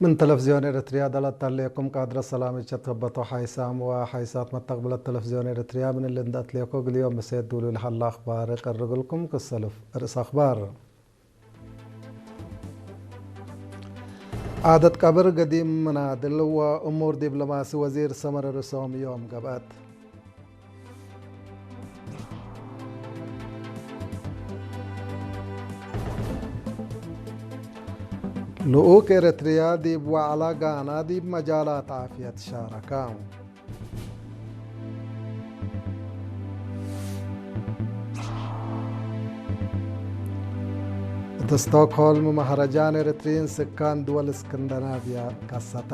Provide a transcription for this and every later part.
من تلفزيون إريتريا دلت عليكم قادر السلام تخبطوا حيسام وحيسات متقبل التلفزيون إريتريا من اللي ندت ليكو اليوم مسيد دولو لحل أخبار قرقلكم كسلف رئيس أخبار. عادة قبر قديم منادل وأمور دبلوماسي وزير سمر رسوم يوم قبأت. ልኡክ ኤረትርያ ዲብ ዋዕላ ጋና ዲብ መጃላት ዓፍየት ሻረካ። እቲ ስቶክሆልም ማህረጃን ኤረትሪን ስካን ድወል እስክንዳናቪያ ካሳታ።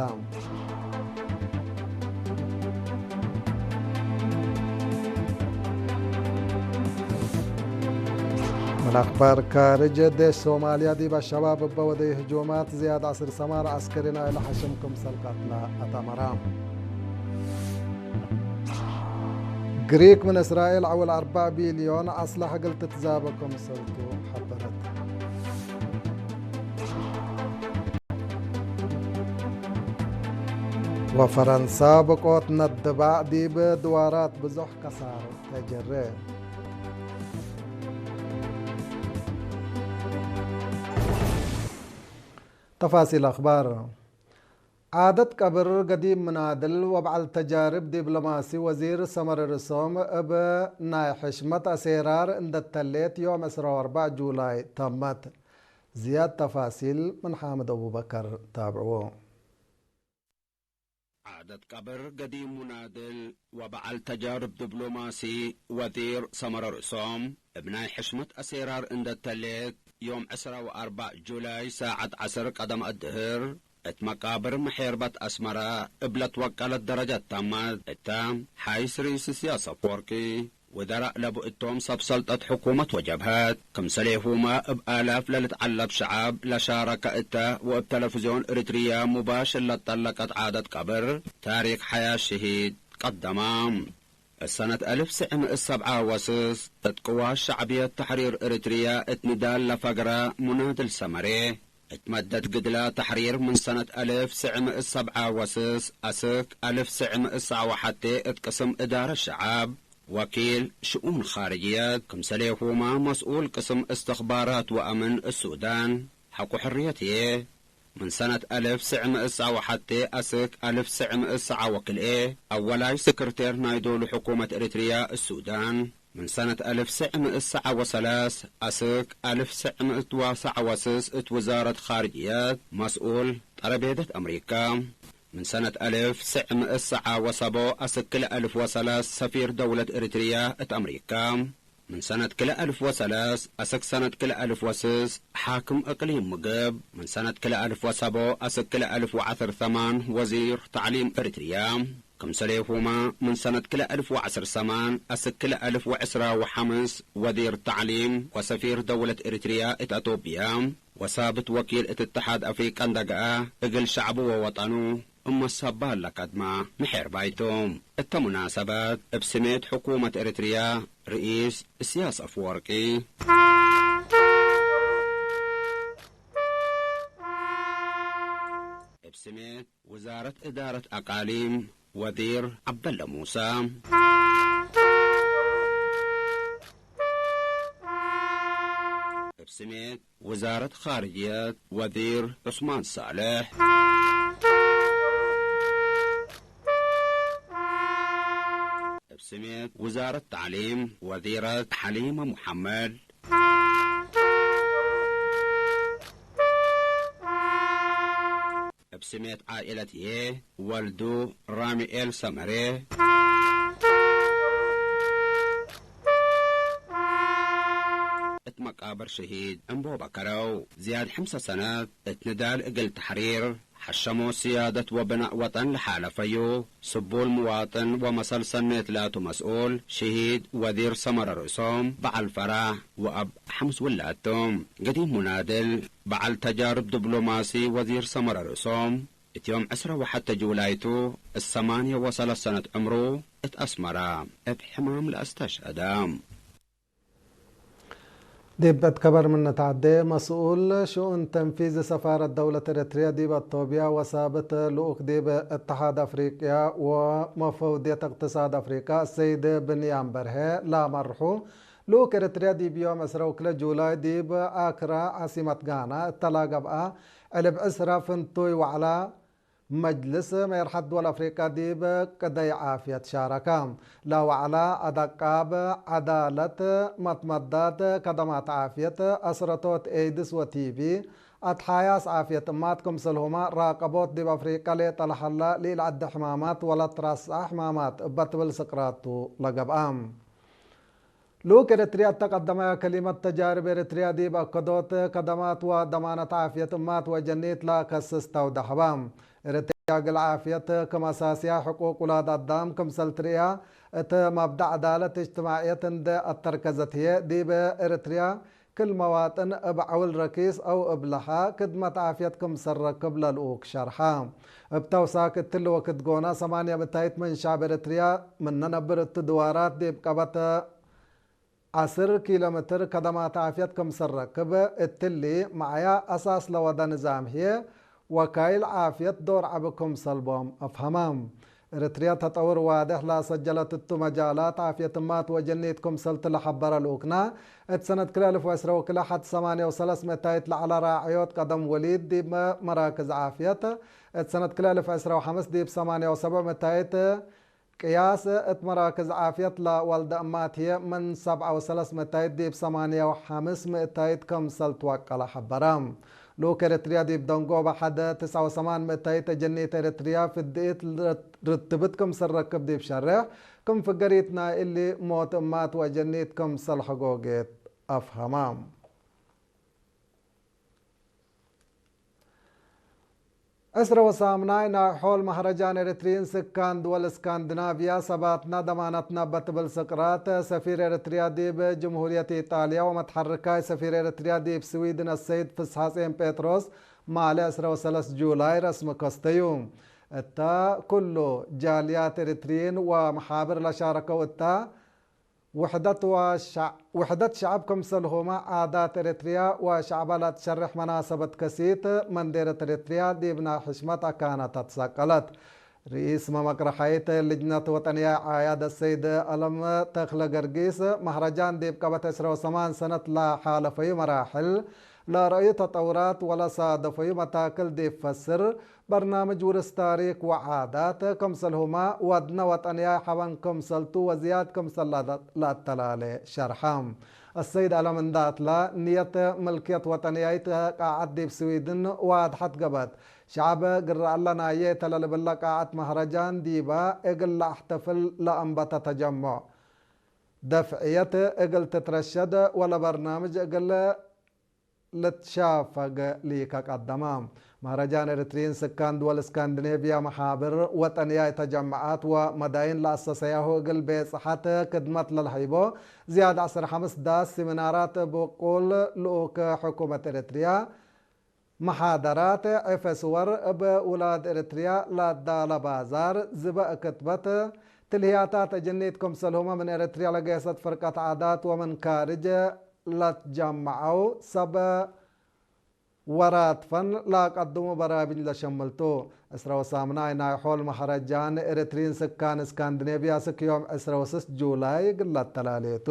من أخبار خارج، ሶማልያ ዲብ ኣሸባብ እበ ወደዩ ህጁማት ዝያድ ዓስር ሰማን ዓስከሪ ናይለ ሓሸም ክምሰል ቀትላ ኣታመራ። ግሪክ ምን እስራኤል ዓወል ኣርባዕ ቢልዮን ኣስላሕ እግል ትትዛበ ክምሰልቱ ሓበረት። ወፈረንሳ ብቆት ነድባዕ ዲብ ድዋራት ብዙሕ ከሳር ተጀረ። ተፋሲል ኣኽባር። ዓደት ቀብር ገዲም ምናድል ወበዓል ተጃርብ ዲብሎማሲ ወዚር ሰመረ ርእሶም እብ ናይ ሕሽመት ኣሴራር እንደተሌት ዮም ዕስራ ወኣርባዕ ጁላይ ተመት። ዝያድ ተፋሲል ምን ሓምድ ኣቡበከር ታብዕዎ። ዓደት ቀብር ገዲም ሙናድል ወበዓል ተጃርብ ዲብሎማሲ ወዚር ሰመረ ርእሶም እብ ናይ ሕሽመት ኣሴራር እንደተሌት ዮም ዕስራ ወኣርባዕ ጁላይ ሳዓት ዓስር ቀደም ኣድህር እት መቃብር ምሒርበት ኣስመረ እብ ለትወቀለት ደረጀት ተመት እተ ሓይስ ርኢስ ኢሳያስ ኣፈወርቂ ወዘራእ ለቡ እቶም ሰብ ሰልጠት ሕኩመት ወጀብሀት ክምሰሌሁመ እብ ኣላፍ ለልትዓለብ ሸዐብ ለሻረከ እተ ወእብ ተለፍዝዮን እሪትርያ ሙባሽር ለትጠለቀት ዓደት ቀብር ታሪክ ሐያት ሽሂድ ቀደማ። እሰነት አልፍ ስዕ ምእት ሰብዓ ወስስ እት ቅዋት ሸዕብየት ተሕሪር እሪትርያ እት ንዳል ለፈግረ ሙናድል ሰመሬ እት መደት ግድላ ተሕሪር ምን ሰነት አልፍ ስዕ ምእት ሰብዓ ወስስ አስክ አልፍ ስዕ ምእት ሰዓ ወሐቴ እት ቅስም እዳረት ሸዐብ ወኪል ሽኡን ኻርጅየት ክምሰሌሁመ መስኡል ቅስም እስትኽባራት ወአምን እሱዳን ሐቆ ሕርየት ህዬ። ምን ሰነት አልፍ ስዕ ምእት ሰዓ ወሐቴ አስክ አልፍ ስዕ ምእት ሰዓ ወክልኤ አወላይ ስክርቴር ናይ ዶሉ ሕኩመት እሪትርያ እሱዳን። ምን ሰነት አልፍ ስዕ ምእት ሰዓ ወሰላስ አስክ አልፍ ስዕ ምእት ወሰዓ ወስስ እት ውዛረት ኻርጅየት መስኡል ጠረቤደት አምሪካ። ምን ሰነት አልፍ ስዕ ምእት ሰዓ ወሰቦ አስክ ክልኤ አልፍ ወሰላስ ሰፊር ደውለት እሪትርያ እት አምሪካ። ምን ሰነት ክልኤ አልፍ ወሰላስ አስክ ሰነት ክልኤ አልፍ ወስስ ሓክም እቅሊም ምግብ። ምን ሰነት ክልኤ አልፍ ወሰቦ አስክ ክልኤ አልፍ ወዐስር ሰማን ወዚር ተዕሊም እሪትርያ። ክምሰሌሁመ ምን ሰነት ክልኤ አልፍ ወዐስር ሰማን አስክ ክልኤ አልፍ ወዕስራ ወሐምስ ወዚር ተዕሊም ወሰፊር ደውለት እሪትርያ እት አቶብያ ወሳብት ወኪል እት እትሓድ አፍሪቃ እንደገአ እግል ሸዕቡ ወወጠኑ እመ ሳባ ለከድማ ምሒር ባይቶም። እተ ሙናሰበት እብ ስሜት ሕኩመት እሪትርያ ርኢስ እስያስ አፍወርቂ እብ ስሜት ውዛረት እዳረት አቃሊም ወዚር ዐብደለ ሙሳ። እብ ስሜት ውዛረት ኻርጅየት ወዚር ዑስማን ሳልሕ። እብ ስሜት ውዛረት ተዕሊም ወዚረት ሐሊመ ሙሐመድ። እብ ስሜት ዓኢለት ህዬ ወልዱ ራሚኤል ሰመሬ። እት መቃብር ሸሂድ ዕምቦ በከረው ዝያድ ሐምሳ ሰነት እት ንዳል እግል ተሕሪር ሐሸሞ ስያደት ወብናእ ወጠን ለሓለፈዩ ስቡል ምዋጥን ወመሰል ሰኔት ላቱ መስኡል ሽሂድ ወዚር ሰመረ ርእሶም በዓል ፈራሕ ወአብ ሐምስ ውላድቶም። ገዲም ሙናድል በዓል ተጃርብ ዲብሎማሲ ወዚር ሰመረ ርእሶም እት ዮም ዕስራ ወሐተ ጁላይቱ እት ሰማንየ ወሰለስ ሰነት ዕምሩ እት አስመራ እብ ሕማም ለአስተሽሀደ። ዲብ እትከበር ምንታዓደ መስኡል ሽኡን ተንፊዝ ሰፋረት ደውለት ኤረትርያ ዲብ ኣቶብያ ወሳብት ልኡክ ዲብ እትሓድ ኣፍሪቅያ ወመፈውድየት እቅትሳድ ኣፍሪቃ ሰይድ ብንያም በርሀ ላመርሑ ልኡክ ኤረትርያ ዲብ ዮም ዕስራ ወክልተ ጁላይ ዲብ ኣክራ ዓሲመት ጋና እተላገብኣ ዕልብ ዕስራ ፍንቱይ ዋዕላ መጅልስ መየርሓት ድወል ኣፍሪቃ ዲብ ቅደይ ዓፍየት ሻረካ። ላዋዕላ ኣዳቃብ ዓዳለት መትመዳት ከደማት ዓፍየት ኣስረቶት ኤይድስ ወቲቪ ኣትሓያስ ዓፍየት እማት ክምሰልሁማ ራቀቦት ዲብ ኣፍሪቃ ሌጠ ለሐላ ሊል ዓዲ ሕማማት ወለት ራስዓ ሕማማት እበ ትብል ስቅራቱ ለገብኣ። ልኡክ ኤረትርያ እተ ቀደማያ ከሊመት ተጃርብ ኤረትርያ ዲብ ኣከዶት ከደማት ወደማነት ዓፍየት እማት ወጀኒት ለከስስ ተውዳሕባ። ኤረትርያ እግል ዓፍየት ክም ኣሳስያ ሕቁቅ ውላድ ኣዳም ክምሰል ትርእያ፣ እት መብዳ ዕዳለት እጅትማዕየት እንደ ኣተርከዘት ህዬ፣ ዲብ ኤረትርያ ክል መዋጥን እብ ዐውል ረኪስ አው እብ ለሓ ክድመት ዓፍየት ክምሰል ረክብ ለልኡክ ሸርሓ። እብ ተውሳክ እትሊ ወክድ ጎና ሰማንያ ምታይት ምን ሸዕብ ኤረትርያ ምነ ነብር እቱ ድዋራት ዲብ ቀበት ዐስር ኪሎ ምትር ከደማት ዓፍየት ክምሰል ረክብ እትሊ መዓያ አሳስ ለወደ ንዛም ህዬ ወካይል ዓፍየት ዶር ዐቢ ክምሰል ቦም አፍሀማ። ኤረትርያ ተጠውር ዋድሕ ላሰጀለት እቱ መጃላት ዓፍየት እማት ወጀኒት ክምሰል ትለሐበረ ልኡክና፣ እት ሰነት ክልኤ እልፍ ወዕስራ ወክልኤ ሐድ ሰማንያ ወሰለስ ምእታይት ለዐለ ራዕዮት ቀደም ወሊድ ዲብ መራክዝ ዓፍየት፣ እት ሰነት ክልኤ እልፍ ዕስራ ወሐምስ ዲብ ሰማንያ ወሰብዕ ምእታይት ቅያስ እት መራክዝ ዓፍየት ለወልደ እማት ህዬ ምን ሰብዓ ወሰለስ ምእታይት ዲብ ሰማንያ ወሐምስ ምእታይት ክምሰል ትወቀለ ሐበረ። ልኡክ ኤረትርያ ዲብ ደንጎበ ሐደ ትስዓ ወሰማን ምእታይት አጀኒት ኤረትርያ ፍድኢት ርትብት ክምሰል ረክብ ዲብ ሸሬሕ፣ ክም ፍገሪት ናይ እሊ ሞት እማት ወአጀኒት ክምሰል ሐጎጌት አፍሀማ። ዕስረ ወሳምናይ ናይ ሖል መህረጃን ኤረትርይን ስካን ድወል እስካንድናቭያ ሰባትና ደማነትና በትብል ስቅራት ሰፊር ኤረትርያ ዲብ ጅምሁርየት ኢጣልያ ወመትሐርካይ ሰፊር ኤረትርያ ዲብ ስዊድን አሰይድ ፍስሐጼን ጴጥሮስ ማሌ ዕስረ ወሰለስ ጁላይ ረስሚ ከስተዩ። እታ ኩሉ ጃልያት ኤረትርይን ወመሓብር ለሻረከው እታ ውሕደት ወሸዕ-፣ ውሕደት ሸዕብ ክምሰልሁመ ዓዳት ኤረትርያ ወሸዕባ ለትሸርሕ መናሰበት ከሲት መንዴረት ኤረትርያ ዲብ ናይ ሕሽመት አካናት አትሰቀለት። ርኢስ መመቅረሐይት ልጅነት ወጠንያ ዓያድ አሰይድ አለም ተክለ ገርጊስ መህረጃን ዲብ ቀበት ዕስረ ወሰማን ሰነት ለሓለፈዩ መራሕል ለረአዩ ተጠውራት ወለሳደፈዩ መታክል ዲብ ፈስር በርናምጅ ውርስ ታሪክ ወዓዳት ክምሰልሁማ ወድነ ወጠንያይ ሐበን ክምሰልቱ ወዝያድ ክምሰል ለአተላሌ ሸርሐ። አሰይድ አለም እንዳትላ ንየት ምልክየት ወጠንያይት ቃዓት ዲብ ስዊድን ዋድሐት ገበት። ሸዕብ ግረአለ ናየ ተለልብለ ቃዓት መህረጃን ዲባ እግል ለአሕተፍል ለአንበተ ተጀሙዕ ደፍዕየት እግል ትትረሸድ ወለበርናምጅ እግል ልትሻፈግ ሊከ ቀደመ። መህረጃን ኤረትርይን ስካን ድወል እስካንድኔቭያ መሓብር ወጠንያይ ተጀመዓት ወመዳይን ለአሰሰያሁ እግል ቤጽሐት ክድመት ለልሀይቦ ዝያድ ዐስር ሐምስ ዳስ ሲሚናራት ብቁል ልኡክ ሕኩመት ኤረትርያ መሓደራት ዕፈ ስወር እብ ውላድ ኤረትርያ ለዳለ ባዛር ዝበእ ክትበት ትልህያታት እጅኒት ክምሰልሁመ ምን ኤረትርያ ለገሰት ፍርቀት ዓዳት ወምን ካርጅ ለትጀመዐው ሰብ ወራትፈን ለአቀድሙ በራብኝ ለሸምልቱ። ዕስረ ወሳምናይ ናይ ሖል መሀረጃን ኤረትሪን ስካን እስካንድኔቭያ ስክ ዮም ዕስረ ወስስ ጁላይ ግለት ተላሌቱ።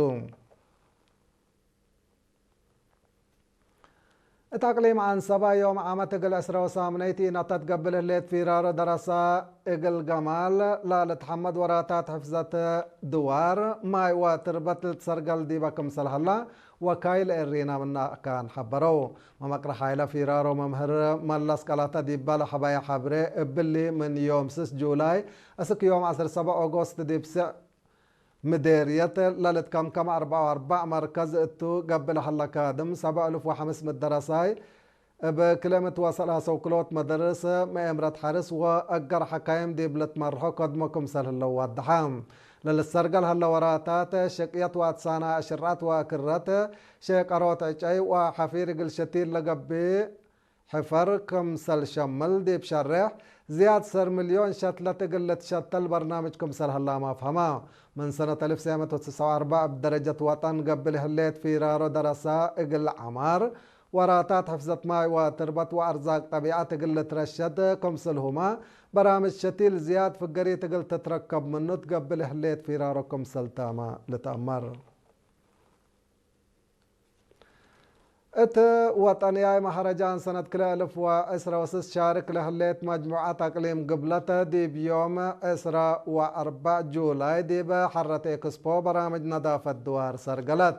እት አቅሊም ዐንሰባ ዮም ዓመት እግል ዕስረ ወሳምነይቲ ኢነተት ገብእ ህሌት ፊራሮ ደረሳ እግል ገማል ላልትሐመድ ወራታት ሕፍዘት ድዋር ማይ ወትርበት ልትሰርገል ዲበ ክምሰል ሀላ ወካይል ኤሪና ምን አካን ሐበረው። መመቅረ ሓይለ ፊራሮ መምህር መለስ ቀላተ ዲበ ለሐበየ ሐብሬ እብሊ ምን ዮም ስስ ጁላይ እስክ ዮም ዐስር ሰበዕ ኦጎስት ዲብ ስዕ ምዴርየት ለልትከምከም አርበዕ ወአርበዕ መርከዝ እቱ ገብእ ለሀለ ካድም ሰብዕ እልፍ ወሐምስ ምእት ደረሳይ እብ ክልኤ ምእት ወሰላሰ ወክልኦት መደርስ መኤምረት ሐርስ ወአገር ሐካይም ዲብ ልትመርሖ ከድሞ ክምሰል ህለው ወደሐ። ለልትሰርገል ሀለ ወራታት ሸቅየት ወአትሳና አሽርዐት ወአክረት ሸቀሮት ዕጨይ ወሐፊር እግል ሸቲል ለገብእ ሕፈር ክምሰል ሸምል ዲብ ሸሬሕ ዝያድ ሰር ሚልዮን ሸትለት እግል ልትሸተል በርናምጅ ክምሰል ህላም አፍሀማ። ምን ሰነት አልፍ ሰመንያ መእት ወትስዕ ወአርበዕ እብ ደረጀት ወጠን ገብእ ለህሌት ፊራሮ ደረሳ እግል ዐማር፣ ወራታት ሕፍዘት ማይ ወትርበት ወአርዛቅ ጠቢዐት እግል ልትረሸድ ክምስልሁመ፣ በራምጅ ሸቲል ዝያድ ፍገሪት እግል ትትረከብ ምኑ ትገብእ ለህሌት ፊራሮ ክምሰል ተመ ልትአመር። እት ወጠንያይ መሀረጃን ሰነት ክልኤ እልፍ ወዕስረ ወስስ ሻርክ ለህሌት መጅሙዐት አቅሊም ግብለተ ዲብ ዮም ዕስረ ወአርበዕ ጁላይ ዲብ ሐረት ኤክስፖ በራምጅ ነዳፈት ድዋር ሰርገለት።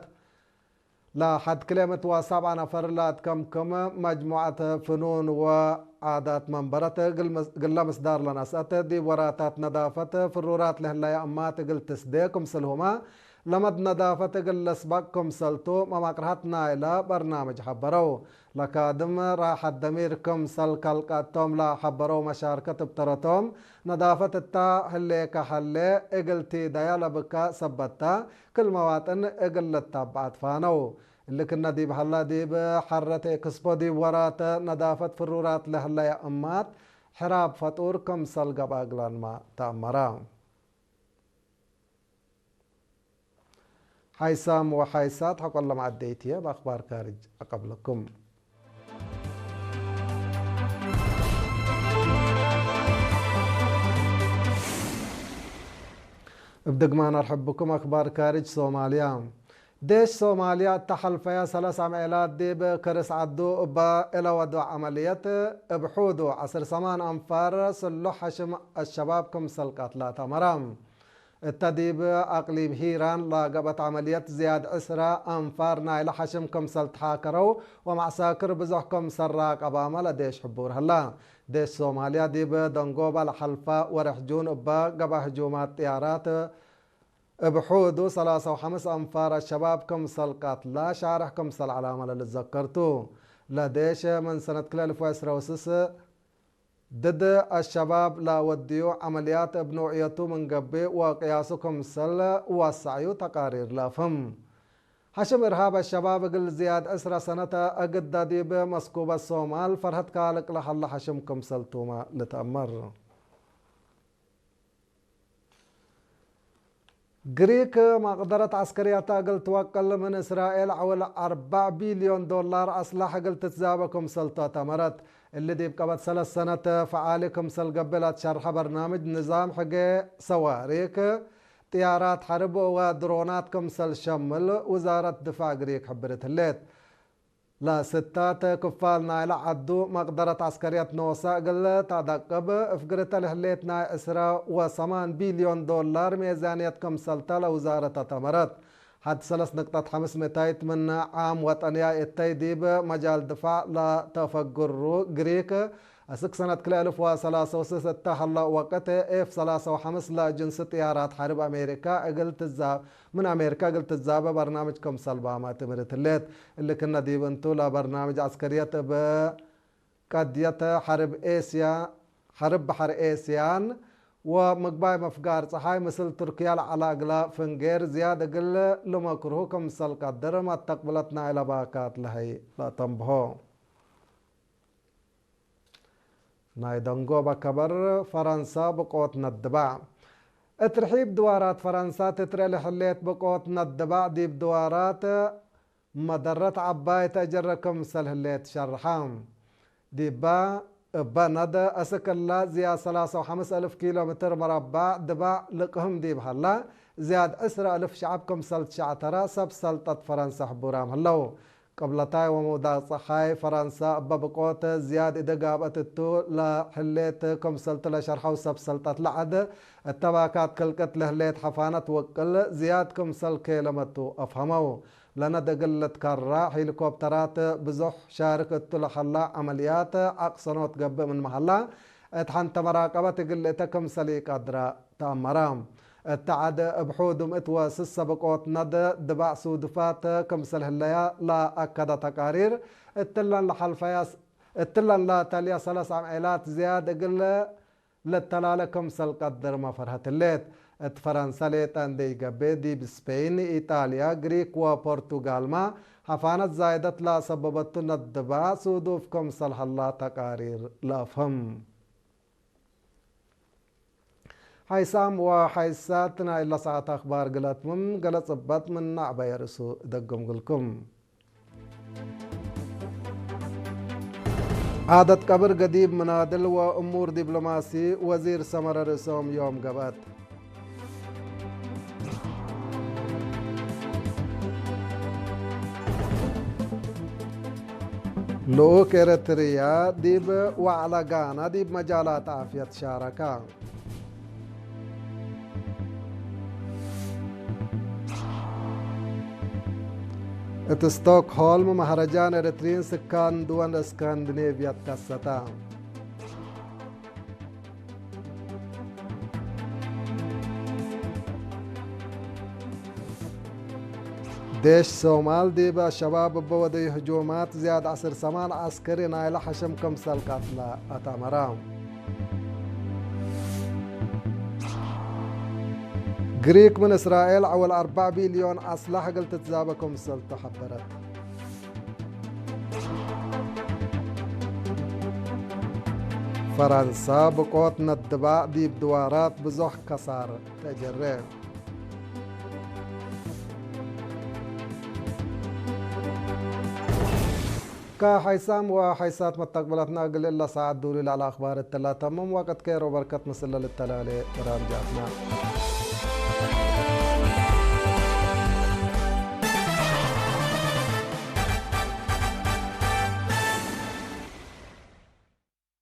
ለሐድ ክልኤ ምእት ወሰብዓ ነፈር ለአትከምክም መጅሙዐት ፍኑን ወዓዳት መንበረት ግል-፣ ግለ ምስዳር ለነስአት ዲብ ወራታት ነዳፈት ፍሩራት ለህለያ እማት እግል ትስዴ ክምስልሁመ ለመድ ነዳፈት እግል ልስበቅ ክምሰልቱ መማቅርሀት ናይለ በርናምጅ ሐበረው። ለካድም ራሐት ደሚር ክምሰል ከልቀቶም ለሐበረው መሻርከት እብ ተረቶም፣ ነዳፈት እታ ህሌከ ሀሌ እግል ቲደያ ለብከ ሰበትተ፣ ክል መዋጥን እግል ልተብዐ ትፋነው። እሊ ክነ ዲብ ሀላ ዲብ ሐረት ኤክስፖ ዲብ ወራት ነዳፈት ፍሩራት ለህለየ እማት ሕራብ ፈጡር ክምሰል ገብአ እግላንመ ተአመረ። ሓይሳም ወሓይሳት ሐቆሎም ዓደይትየ፣ ብኣኽባር ካርጅ ኣቐብለኩም። እብ ድግማን ኣርሕብኩም ኣኽባር ካርጅ ሶማልያ። ዴሽ ሶማልያ እተ ሐልፈያ ሰለስ አምዔላት ዲብ ከርስ ዐዱ እበ እለ ወዶ ዐመልየት እብ ሑዱ ዐስር ሰማን አንፋር ስሉሕ ሐሽም አሸባብ ክምሰል ቀትላ ተመረ። እተ ዲብ አቅሊም ሂራን ለገብአት ዐመልየት ዝያድ ዕስረ አንፋር ናይለ ሐሽም ክምሰል ተሓከረው ወመዕሳክር ብዙሕ ክምሰል ራቀባመ ለዴሽ ሕቡር ሀላ። ዴሽ ሶማልያ ዲብ ደንጎባ ለሐልፈ ወርሕ ጁን እበ ገብአ ህጁማት ጥያራት እብ ሑዱ ሰላሳ ወሐምስ አንፋር አሸባብ ክምሰል ቀትላ ሻርሕ ክምሰል ዐላመ ለልዘከርቱ። ለዴሽ ምን ሰነት ክልኤ እልፍ ወዕስረ ወስስ ድድ አሸባብ ለወድዩ ዐመልያት እብ ኖዕየቱ ምን ገብእ ወቅያሱ ክምሰል ወሰዕዩ ተቃሪር ለአፍህም። ሐሽም እርሃብ አሸባብ እግል ዝያድ ዕስረ ሰነት አግደ ዲብ መስኩበት ሶማል ፈርሀት ካልቅ ለሀለ ሐሽም ክምሰል ቱመ ልትአመር። ግሪክ መቅደረት ዐስከርያታ እግል ትወቅል ምን እስራኤል ዐውል አርበዕ ቢልዮን ዶላር አስላሕ እግል ትትዛበ ክምሰልቱ አተመረት። እሊ ዲብ ቀበት ሰለስ ሰነት ፈዓሊ ክምሰል ገብእ ለትሸርሐ በርናምጅ ንዛም ሕገ ሰዋሪክ፣ ጥያራት ሐርብ ወድሮናት ክምሰል ሸምል ውዛረት ድፋዕ ግሪክ ሕብርት ህሌት። ለስታት ክፋል ናይለ ዐዱ መቅደረት ዐስከርየት ኖሰ እግል ተደቅብ እፍግርተ ለህሌት ናይ ዕስረ ወሰማን ቢልዮን ዶላር ሜዛንየት ክምሰልተ ለውዛረት አተመረት። ሐድ ሰለስ ንቅጠት ሐምስ ምእታይት ምን ዓም ወጠንያይ እተይ ዲብ መጃል ድፋዕ ለተፈግሩ ግሪክ፣ እስክ ሰነት ክልኤ እልፍ ወሰላሳ ወስስ እተ ሀለ ወቅት ኤፍ ሰላሳ ወሐምስ ለጅንስ ጥያራት ሐርብ አሜሪካ እግል ትዛ-፣ ምን አሜሪካ እግል ትዛበ በርናምጅ ክምሰል ባመ ትምህርት ህሌት። እሊ ክነ ዲብ እንቱ ለበርናምጅ ዐስከርየት እብ ቀድየት ሐርብ ኤስያ፣ ሐርብ በሐር ኤስያን ወምግባይ መፍጋር ጸሓይ ምስል ቱርክያ ለዐለ እግለ ፍንጌር ዝያድ እግል ልመክርሁ ክምሰል ቀድር መተቅብለት ናይለ ባካት ለሀይ ለተንብሆ። ናይ ደንጎበ ከበር ፈረንሳ ብቆት ነድባዕ። እት ርሒብ ድዋራት ፈረንሳ ትትረኤ ለህሌት ብቆት ነድባዕ ዲብ ድዋራት መደረት ዐባይ ተእጀረ ክምሰል ህሌት ሸርሐ። ዲባ እበ ነደ አስክላ ዝያድ ሰላሳ ወሐምስ እልፍ ኪሎ ሜትር መረባዕ ድባዕ ልቅህም ዲብ ሀላ፣ ዝያድ ዕስረ እልፍ ሸዐብ ክምሰል ትሸዕተረ ሰብ ሰልጠት ፈረንሳ ሕቡራም ህለው። ቅብለታይ ወመውዳቅ ጸሓይ ፈረንሳ እበ ብቆት ዝያድ እደ ጋብአት እቱ ለህሌት ክምሰልቱ ለሸርሐው ሰብ ሰልጠት ለዐድ እተባካት ክልቅት ለህሌት ሐፋነት ወቅል ዝያድ ክምሰል ኬለመቱ አፍሀመው። ለነድ እግል ልትከራ ሄሊኮፕተራት ብዙሕ ሻርክ እቱ ለሀላ ዐመልያት አቅሰኖት ገብእ ምን መሀላ፣ እት ሐንተ መራቀበት እግል ልእተ ክምሰል ኢቀድረ ተአመረ። እተ ዐድ እብ ሑድ ምእት ወስሰ ብቆት ነድ ድባዕ ሱድፋት ክምሰል ህለያ ለአከደ ተቃሪር፣ እትለን ለሐልፈያ፣ እትለን ለተልየ ሰለስ አምዔላት ዝያድ እግል ለተላለ ክምሰል ቀድር መፈርሀት ህሌት። እት ፈረንሳ ሌጠ እንዴ ኢገብእ፣ ዲብ ስፔን፣ ኢጣልያ፣ ግሪክ ወፖርቱጋልመ ሐፋነት ዛይደት ለአሰበበቱ ነድባዕ ሱዱፍ ክምሰል ሀላ ተቃሪር ለአፍህም። ሓይሳም ወሓይሳት ናይ እላ ሰዓት ኣኽባር ግለትምም ገለ ጽበት ምን ናዕባየ ርእሱ ደገምግልኩም። ዓደት ቀብር ገዲብ ምናድል ወእሙር ዲፕሎማሲ ወዚር ሰመረ ርእሶም ዮም ገበት። ልኡክ ኤረትርያ ዲብ ዋዕላ ጋና ዲብ መጃላት ዓፍየት ሻረካ። እቲ ስቶክሆልም ማህረጃን ኤረትሪን ስካንድወን እስካንዲኔቭያ ትከሰታ። ዴሽ ሶማል ዲብ ኣሸባብ እበ ወደዩ ህጁማት ዝያድ ዓስር ሰማን ዓስከሪ ናይላ ሐሸም ከምሰል ቃትላ ኣታመራ። ግሪክ ምን እስራኤል ዐወል ኣርባዕ ቢልዮን ኣስላሕ እግል ትትዛበ ከምሰል ተሐበረት። ፈረንሳ ብቆት ነድባዕ ዲብ ድዋራት ብዙሕ ከሳር ተጀረ። ከሓይሳም ወሓይሳት መተቅብለትና እግል እለ ሰዓት ዱሊ ለዐለ ኣኽባር እትላ ተምም ወቅት ከይሮ በርከት ምስለ ልተላሌ በራምጃትና።